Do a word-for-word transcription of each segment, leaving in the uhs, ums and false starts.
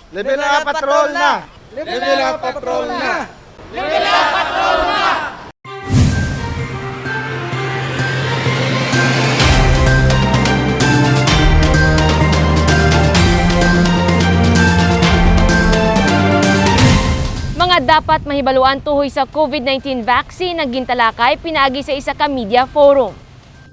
Level up, patrol na! Level up, patrol na! Mga dapat mahibaluan tuhoy sa COVID nineteen vaccine ang gintalakay pinaagi sa isa ka media forum.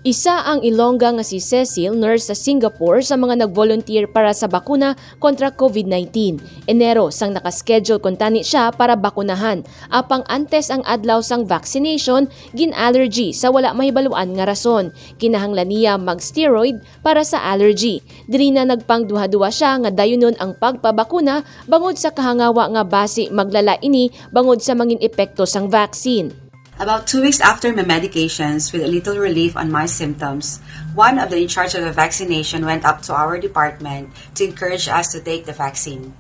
Isa ang Ilongga nga si Cecil, nurse sa Singapore, sa mga nag-volunteer para sa bakuna kontra COVID nineteen. Enero sang naka-schedule kuntani siya para bakunahan, apang antes ang adlaw sang vaccination, gin-allergy sa wala mahibaluan nga rason. Kinahanglan niya mag-steroid para sa allergy. Diri na nagpangduha-duha siya nga dayunon ang pagpabakuna bangod sa kahangawa nga basi maglala ini bangod sa mangin epekto sang vaccine. About two weeks after my medications, with a little relief on my symptoms, one of the in charge of the vaccination went up to our department to encourage us to take the vaccine.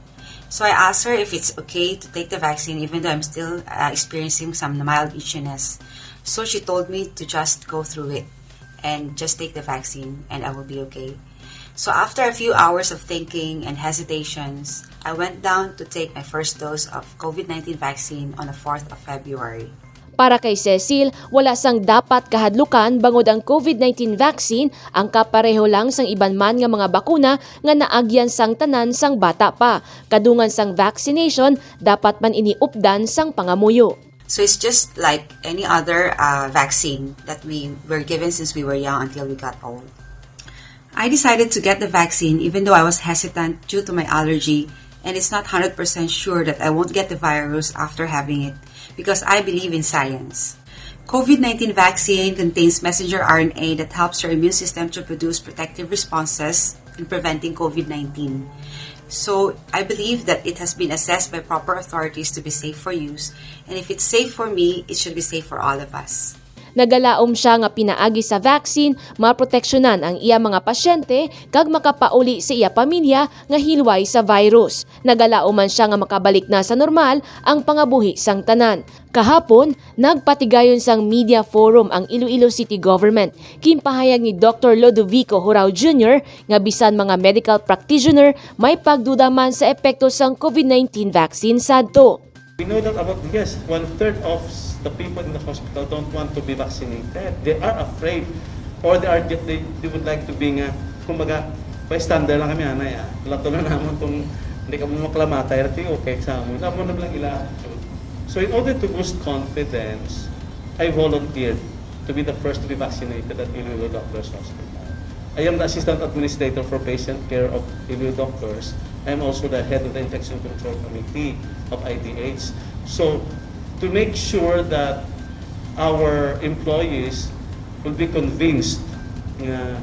So I asked her if it's okay to take the vaccine even though I'm still uh, experiencing some mild itchiness. So she told me to just go through it and just take the vaccine and I will be okay. So after a few hours of thinking and hesitations, I went down to take my first dose of COVID nineteen vaccine on the fourth of February. Para kay Cecil, wala sang dapat kahadlukan bangod ang COVID nineteen vaccine ang kapareho lang sang iban man nga mga bakuna nga naagyan sang tanan sang bata pa. Kadungan sang vaccination, dapat man ini updan sang pangamuyo. So it's just like any other uh, vaccine that we were given since we were young until we got old. I decided to get the vaccine even though I was hesitant due to my allergy, and it's not one hundred percent sure that I won't get the virus after having it because I believe in science. COVID nineteen vaccine contains messenger R N A that helps your immune system to produce protective responses in preventing COVID nineteen. So, I believe that it has been assessed by proper authorities to be safe for use, and if it's safe for me, it should be safe for all of us. Nagalaom siya nga pinaagi sa vaccine, maproteksyonan ang iya mga pasyente kag makapauli sa iya pamilya nga hilway sa virus. Nagalaom man siya nga makabalik na sa normal ang pangabuhi sang tanan. Kahapon, nagpatigayon sang media forum ang Iloilo City Government. Ginpahayag ni Doktor Lodovico Hurao Junior nga bisan mga medical practitioner may pagduda man sa epekto sang COVID nineteen vaccine sadto. We know that about, yes, one-third of the people in the hospital don't want to be vaccinated. They are afraid, or they are they, they would like to be nga, kumbaga, bystander lang kami, anay, ah. Lato na namon tong hindi ka mo maklamatay, okay sa amon. Amo na lang ila attitude. So in order to boost confidence, I volunteered to be the first to be vaccinated at Iloilo Doctors Hospital. I am the Assistant Administrator for Patient Care of Iloilo Doctors. I am also the head of the Infection Control Committee of I D H. So, to make sure that our employees will be convinced nga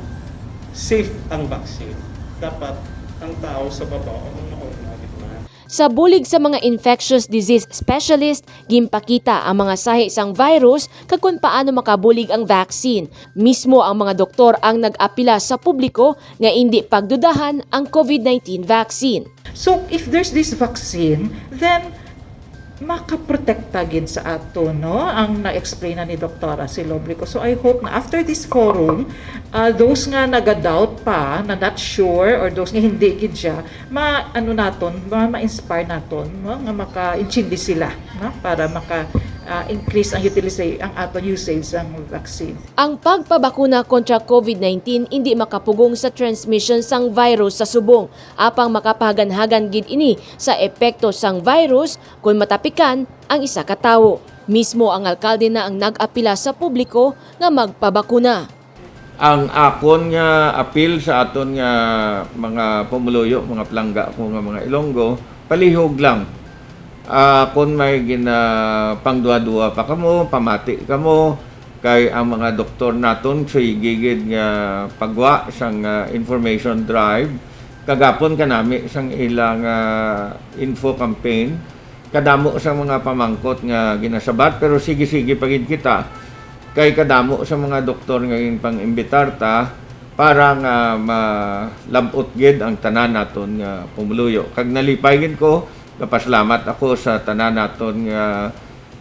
safe ang vaccine, dapat ang tao sa babaw ang mauna, di ba? Sa bulig sa mga infectious disease specialist, ginpakita ang mga sahi sang virus kag kon paano makabulig ang vaccine. Mismo ang mga doktor ang nag-apila sa publiko nga indi pagdudahan ang COVID nineteen vaccine. So, if there's this vaccine, then makaprotekta gid sa ato, no? Ang na-explain na ni Doktora si Lobrico. So, I hope na after this forum, uh, those nga naga-doubt pa, na not sure, or those nga hindi gid siya, ma-, ano naton, ma-, ma-inspire naton, no? Nga maka-intindi sila, no? Para maka, uh, increase ang utiliza-, ang aton usage sang vaccine. Ang pagpabakuna kontra COVID nineteen indi makapugong sa transmission sang virus sa subong, apang makapahaganhagan gid ini sa epekto sang virus kon matapikan ang isa ka tawo. Mismo ang alkalde na ang nag-apila sa publiko nga magpabakuna. Ang akon nga apil sa aton nga mga pumuluyo, mga palangga ko nga mga Ilonggo, palihog lang. Ah, kon may ginapangduha-duha pa kamo, pamati kamo, kay ang mga doktor naton sige gid nga pagwa sang, ah, information drive. Kagapon kanami sang ilang, ah, info campaign. Kadamo sa mga pamangkot nga ginasabat, pero sige-sige pa gid kita. Kay kadamo sa mga doktor nga ginpang-imbitar ta para nga malab-ot gid ang tanan naton nga pumuluyo. Kag nalipay gid ko, gapasalamat ako sa tanan naton nga,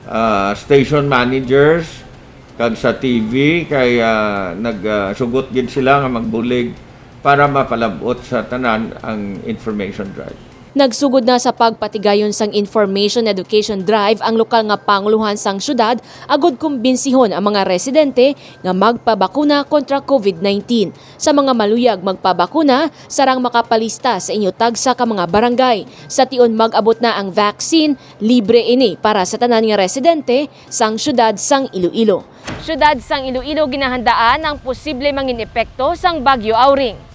ah, station managers kag sa T V kay, ah, nagsugot gid sila nga magbulig para mapalab-ot sa tanan ang information drive. Nagsugod na sa pagpatigayon sang information education drive ang lokal nga panguluhan sang syudad agud kumbinsihon ang mga residente nga magpabakuna kontra covid nineteen. Sa mga maluyag magpabakuna, sarang makapalista sa inyo tagsa ka mga barangay. Sa tion mag-abot na ang vaccine, libre ini para sa tanan nga residente sang syudad sang Iloilo. Syudad sang Iloilo ginahandaan ang posible mangin epekto sang Bagyo Auring.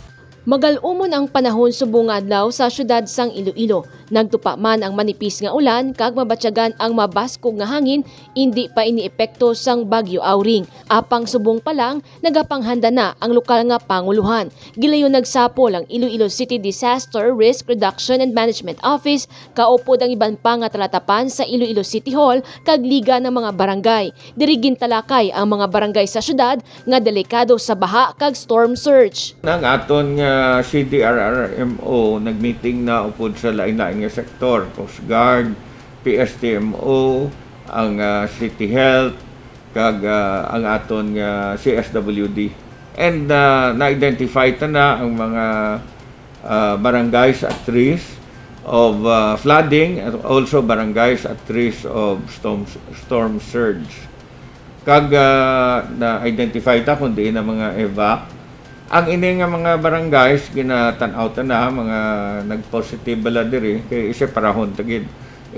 Magal-umon ang panahon subong nga adlaw sa syudad sang Iloilo. Nagtupa man ang manipis nga ulan kag mabatyagan ang mabaskog nga hangin, indi pa ini epekto sang Bagyo Auring. Apang subong pa lang, nagapanghanda na ang lokal nga panguluhan. Gilayon nagsapol ang Iloilo City Disaster Risk Reduction and Management Office, kaupod ang iban pa nga talatapan sa Iloilo City Hall kag Liga ng mga Barangay. Diri gintalakay ang mga barangay sa syudad nga delikado sa baha kag storm surge. Ang aton nga C D R R M O nagmeeting na upod sa lain-lain nga sektor, Coast Guard, P S T M O, ang, ah, City Health, kag, ah, ang aton nga C S W D. And, ah, na-identify ta na ang mga, ah, barangays at risk of, ah, flooding, and also barangays at risk of storm, storm surge. Kag, ah, na-identify ta kung diin ang mga evac. Ang ini nga mga barangays, ginatan-aw ta na, mga nag-positive bala diri, kay iseparahon ta gid,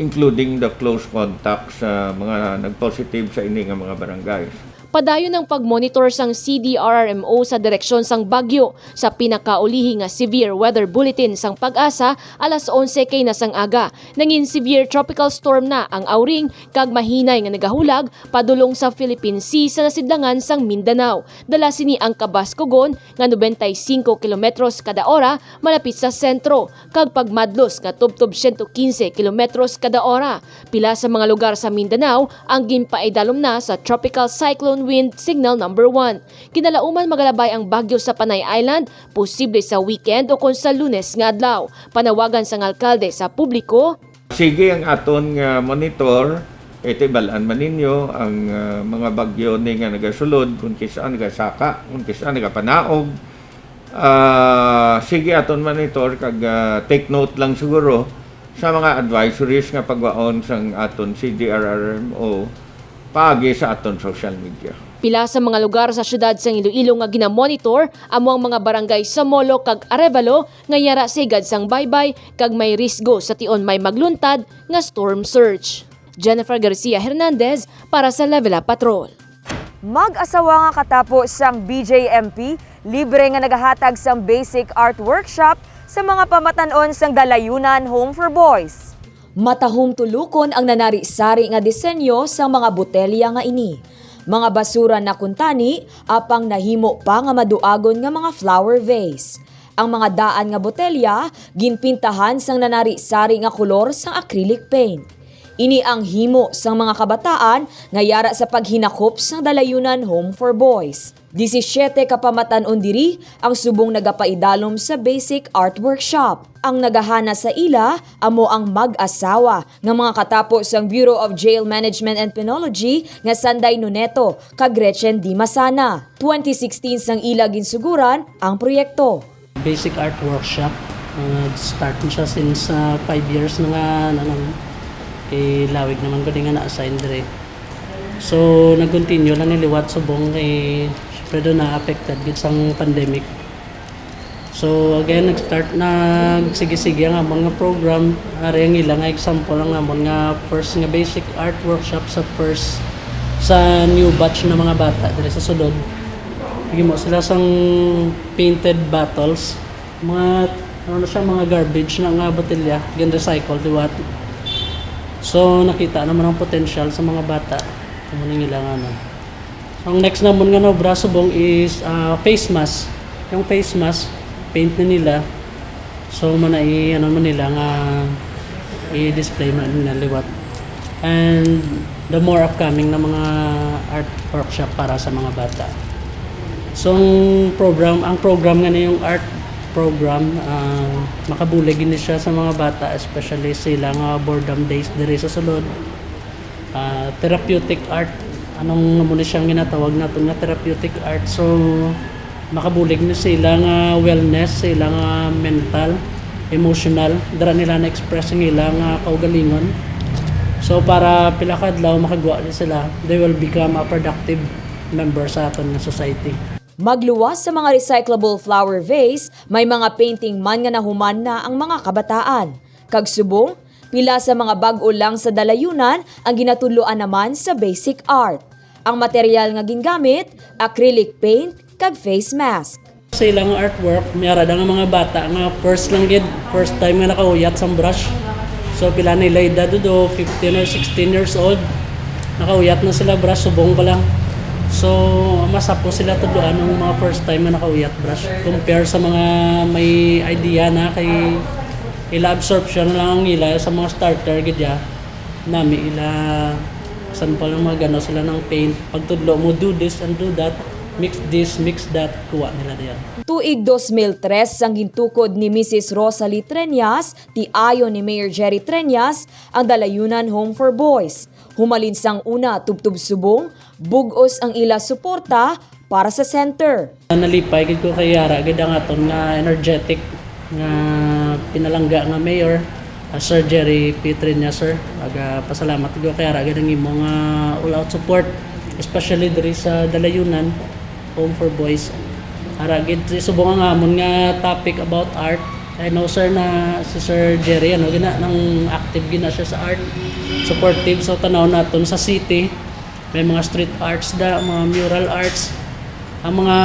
including the close contacts sa mga nag-positive sa ini nga mga barangays. Padayon ang pag-monitor sang C D R R M O sa direksyon sang bagyo. Sa pinakaulihi nga severe weather bulletin sang PAGASA, alas onse kay na sang aga, nangin severe tropical storm na ang Auring kag mahinay nga nagahulag padulong sa Philippine Sea sa nasidlangan sang Mindanao. Dala sini ang kabaskugon nga nobenta y singko kilometros kada ora malapit sa sentro, kag pagmadlos nga tubtob siyento kinse kilometros kada ora. Pila sa mga lugar sa Mindanao ang ginpaidalom na sa Tropical Cyclone Wind Signal Number One. Kinalauman magalabay ang bagyo sa Panay Island, posible sa weekend o kon sa Lunes nga adlaw. Panawagan sang alkalde sa publiko. Sige ang aton nga monitor, kay tibal-an man ninyo ang, ah, mga bagyo ni nga nagasulod, kung kis-a nagasaka, kung kis-a nagapanaog. Ah, sige aton monitor kag, ah, take note lang siguro sa mga advisories nga pagwaon sang aton C D R R M O paagi sa aton social media. Pila sa mga lugar sa siyudad sang Iloilo nga ginamonitor amo ang mga barangay Samolo kag Arevalo nga yara sa higad sang baybay kag may risgo sa tion may magluntad nga storm surge. Jennifer Garcia Hernandez para sa Level Up Patrol. Mag-asawa nga katapo sang B J M P, libre nga nagahatag sang basic art workshop sa mga pamatan-on sang Dalayunan Home for Boys. Matahom tulokon ang nanari-sari nga disenyo sang mga botelya nga ini. Mga basura na kuntani, apang nahimo pa nga maduagon nga mga flower vase. Ang mga daan nga botelya ginpintahan sang nanari-sari nga kolor sang acrylic paint. Ini ang himo sang mga kabataan nga yara sa paghinakop sang Dalayunan Home for Boys. Disisiete ka pamatan-on diri ang subong nagapaidalom sa basic art workshop. Ang nagahana sa ila amo ang mag-asawa nga mga katapo sang Bureau of Jail Management and Penology nga Sanday Noneto kag Gretchen Di Masana. Twenty sixteen sang ila ginsuguran ang proyekto. Basic art workshop. Ah, start na siya since, ah, five years na nga, ano, eh, lawig naman ko din nga na-assign dire. So, nag-continue lang ni liwat subong kay, syempre, doon na-affected gid sang pandemic. So, again, nag-start na, sige-sige ang amon nga program. Ari ang ila nga example, ang amon nga first nga basic art workshop sa first, sa new batch na mga bata diri sa sulod. Gimo sila sang painted bottles. Mga, ano na siya, mga garbage na nga botelya, gin-recycle, di ba? So, nakita naman ang potential sa mga bata. Amo ning ila nga, ano. So, ang next namon nga naobra subong is, ah, face mask. Yung face mask, paint na nila. So, mana i-, ano man nila nga i-display man nila liwat. And the more upcoming na mga art workshop para sa mga bata. So, ang program, ang program nga na yung art program, ah, makabulig gini siya sa mga bata, especially sila nga boredom days diri sa sulod. Ah, therapeutic art, anong amo ni siyang ginatawag naton nga therapeutic art? So, makabulig ni sila nga wellness, sila nga mental. emotional, dira nila na-express ang ila nga kaugalingon. So, para pila ka adlaw makagwa na sila, they will become a productive member sa aton nga society. Magluwas sa mga recyclable flower vase, may mga painting man nga nahuman na ang mga kabataan. Kag subong, pila sa mga bag-o lang sa dalayunan ang ginatudloan naman sa basic art. Ang material nga gingamit, acrylic paint kag face mask. Sa ilang artwork, may ara da nga mga bata nga first lang gid, first time nga nakauyat sang brush. So, pila na ila edad, do, fifteen or sixteen years old. Nakauyat na sila brush, subong pa lang. So, mas apo sila tudloan ang mga first time nga nakauyat brush. Compare sa mga may idea na, kay ila absorption na lang ang ila sa mga starter gid ya. Nami ila, sample, ng mga gano sila ng paint. Pagtudlo mo, do this and do that, mix this, mix that, kuha nila diyan. Tuig dos mil tres sang gintukod ni Misis Rosalie Treñas, tiayon ni Mayor Jerry Treñas, ang Dalayunan Home for Boys. Humalin sang una, tubtob subong, bug-os ang ila suporta para sa center. Nalipay gid ko kay ara gid ang aton nga energetic nga pinalangga nga mayor, ah, Sir Jerry P. Treñas, sir. Nagapasalamat gid ko kay ara gid ang imo nga all-out support, especially diri sa Dalayunan Home for Boys. Ara gid, subong ang amon nga topic about art. I know, sir, na si Sir Jerry, ano, gina, nang active gina siya sa art. Supportive sa tanaw naton sa city. May mga street arts da, mga mural arts. Ang mga,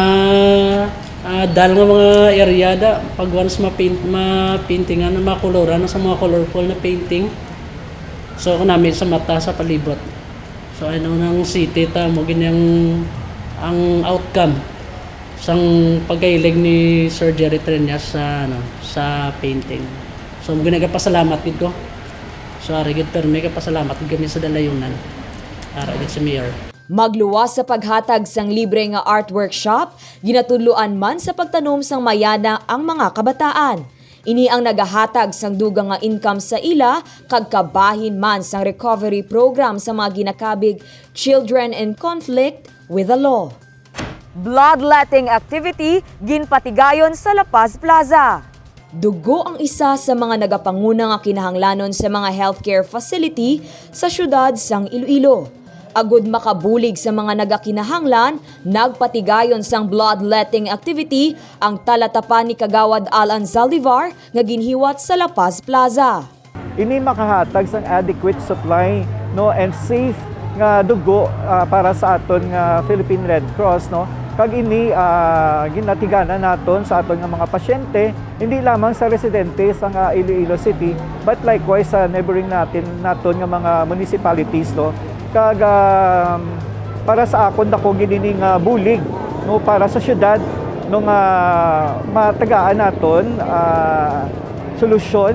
ah, dull nga mga area da, pag once ma-paint, ma-paintingan, makuluran na sa mga colorful na painting. So, ako namin sa mata, sa palibot. So, ano, nang city ta, mo gini ang, ang outcome sang pagkahilig ni Sir Jerry Treñas sa, ano, sa painting. So, mo gini, gapasalamat gid ko. So, ari gid, permi, gapasalamat gid kami sa Dalayunan. Ara gid si Mayor. Magluwas sa paghatag sang libre nga art workshop, ginatudloan man sa pagtanom sang mayana ang mga kabataan. Ini ang nagahatag sang dugang nga income sa ila kag kabahin man sang recovery program sa mga ginakabig Children in Conflict with the Law. Bloodletting activity ginpatigayon sa La Paz Plaza. Dugo ang isa sa mga nagapanguna nga kinahanglanon sa mga healthcare facility sa siyudad sang Iloilo. Agud makabulig sa mga nagakinahanglan, nagpatigayon sang bloodletting activity ang talatapan ni Kagawad Alan Zaldivar nga ginhiwat sa La Paz Plaza. Ini makahatag sang adequate supply, no, and safe nga dugo, ah, para sa aton nga Philippine Red Cross, no. Kag ini, ah, ginatiganan naton sa aton nga mga pasyente, hindi lamang sa residente sa nga Iloilo City, but likewise sa neighboring natin, naton nga mga municipalities, no. Kag, ah, para sa akon, dako gid ini nga bulig, no, para sa syudad, no, nga matagaan naton, ah, solusyon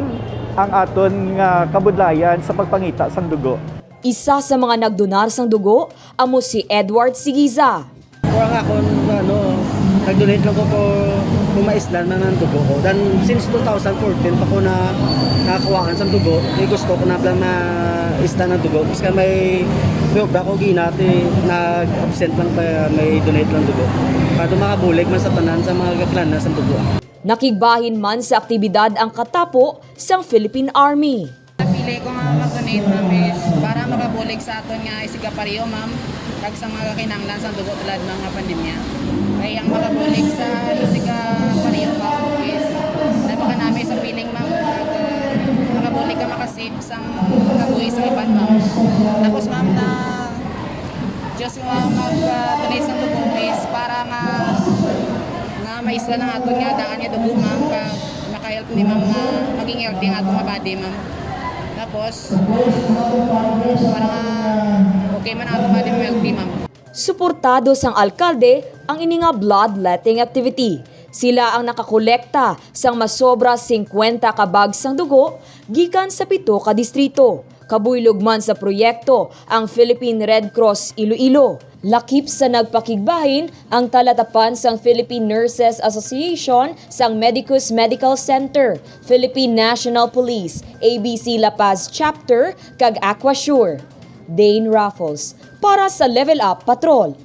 ang aton nga kabudlayan sa pagpangita sang dugo. Isa sa mga nagdonar sang dugo amo si Edward Sigiza. Ako ang akon, ano, nag-donate lang ko kung, kung maislan man ang dugo ko. Dan since two thousand fourteen pa ko na nakakuhaan sang dugo, may gusto ko na lang maislan ang dugo. Kasi may, may obra ko ginati, nag-absent lang pa, may donate lang dugo. Para makabulig man sa tanan sa mga gaklan na sa dugo. Nakigbahin man sa aktibidad ang katapo sang Philippine Army. Napili ko nga mag-donate, ma'am, is para makabulig sa aton nga isiga pareho, ma'am, kag sa mga kakinahanglan sa dugo tulad, ma'am, nga pandemya. Kay ang makabulig sa isiga pareho, ma'am, is napakanami sa feeling, ma'am, kag, uh, makabulig ka, makasave sang kabuhi sa iban, ma'am. Tapos, ma'am, na Diyos nga mag-, uh, donate sa dugo is para nga, nga maisla ang aton nga daan nga dugo, ma'am, kag maka-help ni ma'am nga maging healthy ang aton nga body, ma'am. Tapos, para nga okay man ang aton body, healthy, ma'am. Suportado sang alkalde ang ini nga bloodletting activity. Sila ang nakakolekta sang masobra singkwenta ka bag sang dugo gikan sa pito ka distrito. Kabuylog man sa proyekto ang Philippine Red Cross Iloilo. Lakip sa nagpakigbahin ang talatapan sang Philippine Nurses Association, sang Medicus Medical Center, Philippine National Police, A B C La Paz Chapter, kag Aquasure. Dane Raffles, para sa Level Up Patrol.